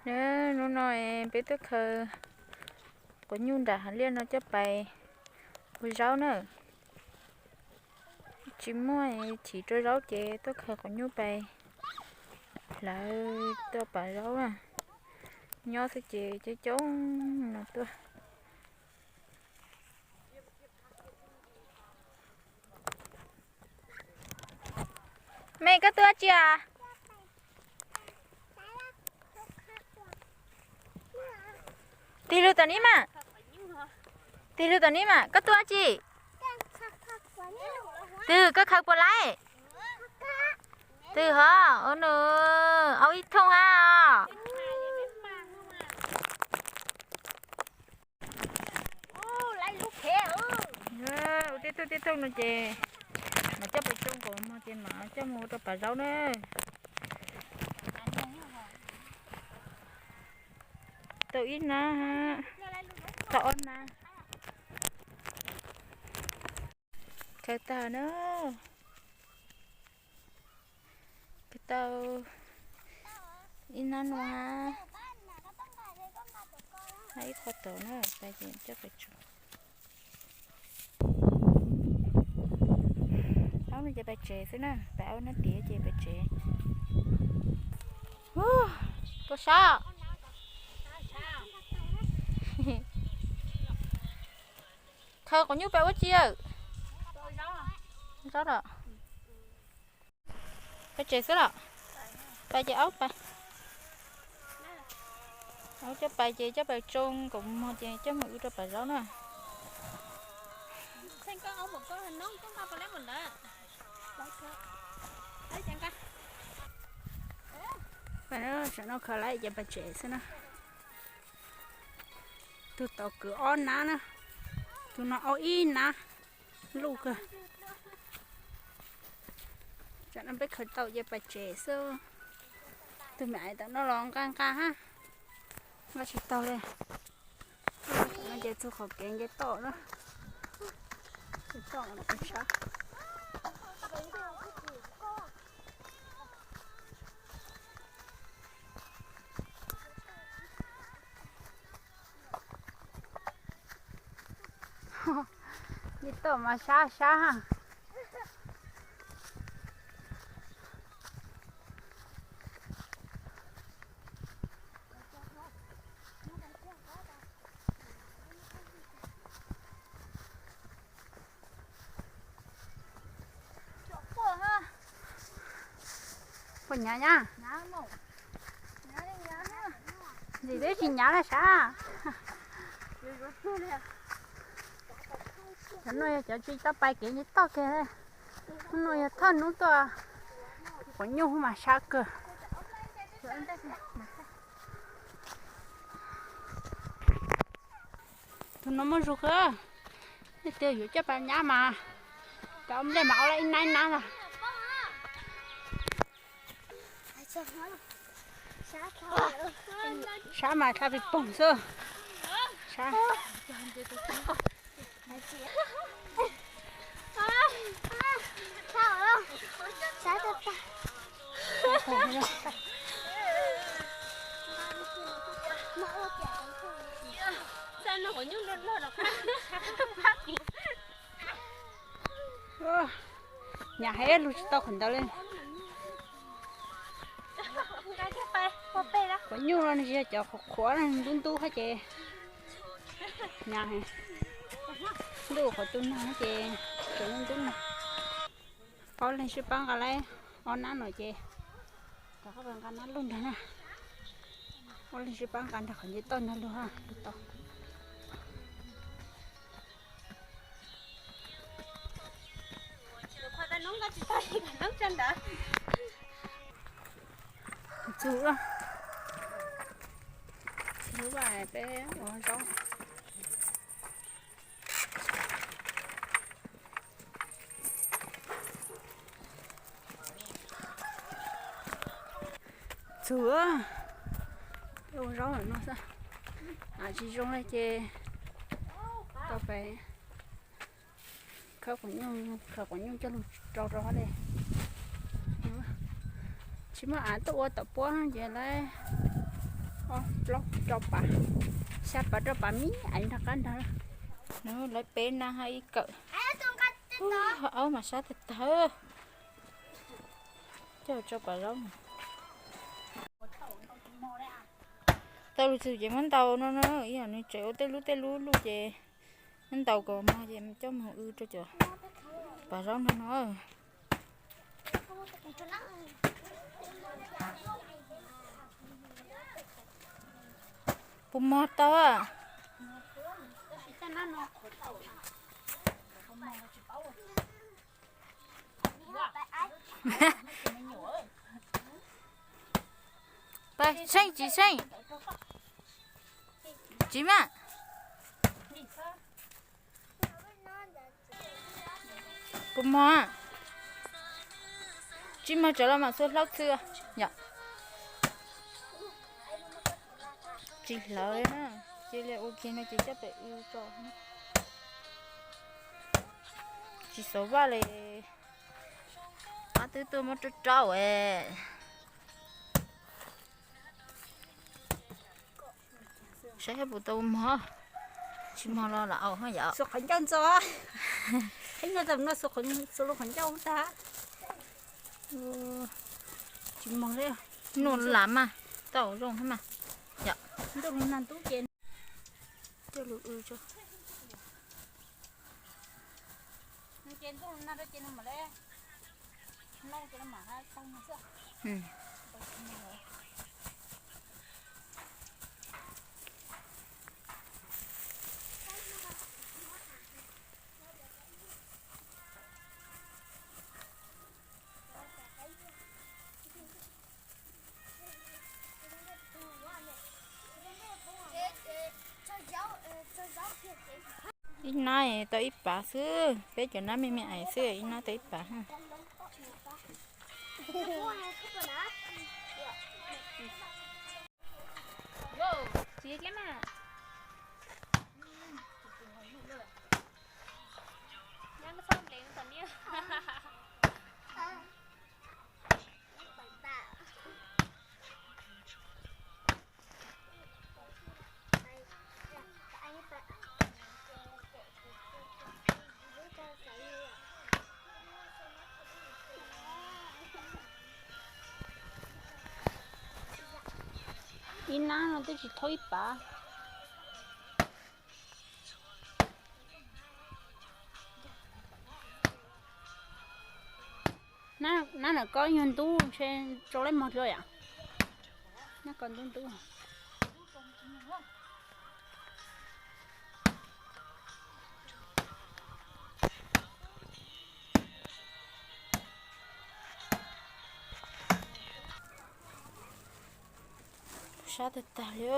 Hnub no peb tuaj khaws quav nyuj nram hav liaj no coj pais ua zaub na. Tsis muaj chiv rau zaub ces tuaj khaws quav nyuj pais hlawv tuaj pam zaub na. Nyob xwb ces coob coob no tuaj. Me koj tuaj tsi as? Tig lug tom neb mas. Tig lug tom neb mas koj tuaj tsi? Twg koj khaws puas laib? Twg hov? Au nws, au ib thooj hab os. Ua tej thooj tej thooj no ces mam coj pais tsoo kom mog ces mam coj mus ua rau pam zaub na. Tau ib nab, tau ob nab. Khaws tag na. Khaws tau ib nab no hab, hab ib qho tod na, pais ces coj pais tsoo. Aub no ces pais tsev xwb na, pais aub nab tiav ces pais tsev. Ua sab. Khaws quav nyuj pais ua tsi lawm? Zaub los? Pais tsev xwb los? Pais ces aub pais. Aub coj pais ces coj pais tsoo kom mog ces coj mus ua rau pam zaub na. Tsam no khaws lawm ces pais tsev xwb na. Tus tod kwv ob nab na, tus no aub ib nab, luj kawg. Tsam no peb khaws tau ces pais tsev xwb. Tus me aiv tom no los nqa nqa hab, nqa tsis tau li. No ces txug qhov kev nce toj na. Nce toj no pem sab. Nce toj mas sab sab. Puas hnyav nyab? Ntxim twb tsis hnyav na sav. Cov no yog cov tsis tau pais kev nce toj kiag. Hnub no yog thawj hnub tuaj, quav nyuj mas sab kawg. Tus no muaj zug kawg. Nej tias yuav coj pais nyab mas, cov nplej mas aub lawm ib nab ib nab ntag. Sab mas dlha pis poog xwb. Sab. Nyam heev lug tsis tau qhov ntawd li. Quav nyuj no nws yog cov qhuav qhuav ntub ntub hab ces nyam heev. Ntuj qhov tu nag ces tseem ntub nag. Ob leeg sib pab nqa lawm ob nab no ces rov qab nqa nab lug ntag na. Ob leeg sib pab nqa nrog qhov nce toj ntag lug ha lug tau. Txug, txug peb ua zaub. Txug, peb ua zaub lawm no xwb. Av tsis zoo li ces tau pais khawb quav nyuj, khaws quav nyuj coj lug rau rau hab li. Tsis muaj av tuaj ua tom puab no ces lawv Plaub rau pas, xya pas rau pas me me nrog qab nrog. Nws lawv peb nab hab ib kawm. Aub mas sab tag tag. Coj tso pas zaub no. Tau lug txug ces muab ntaus no no, ib yam nws tseem ua tej lub tej lub luj ces muab ntaus kom mog ces coj moog w rau cov pas zaub no no. Puas mog tau a? Pab seej tsis seej? Tsis mas. Puas mog? Tsis mog tsam los mam xuas hlaub txhwb yom. Tsis hlawv li na, cia li ua kiag no ces coj pem w tso. Tsis xov vaj li, qab twb tuaj muab rau rau es. Saib puas tau mog, tsis mog los lam aus hab yom. Xuas qhov ncauj ntxo, qhov ncauj no xuas lub qhov ncauj tag. Tsis mog li, nuj lam mas tau zoo hab mas yom. Ntuj lug nag ntub ces coj lug w tso. Ib nab tau ib pav xwb, peb cov nab me me ais xwb, ib nab tau ib pav. Ib nab no twb tsis thoob ib pav. Nab nam ko nyuag ntub ntshe rau leb mog dua yom. Nab ko ntub ntub. Sab tag tag li.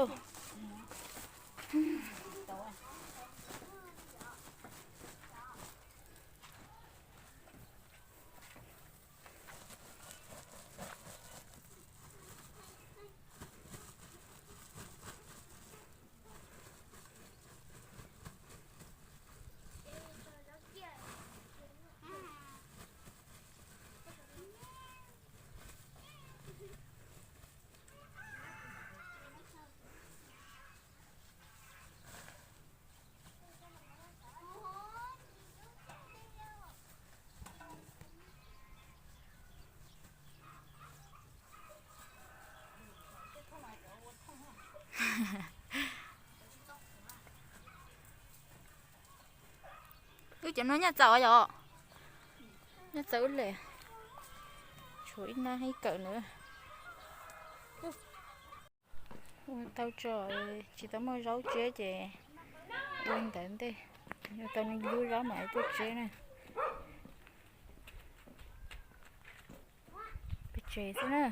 Wb cov no nyaj txaus yom? Nyaj txaus wb le. Tshuav ib nab ib kawm na. Ua tau tso, tsis tau muaj zaub tseb ces ua ntawd ntej. Ua tau lub zaub mam tuaj tseb na. Peb tseg xwb na.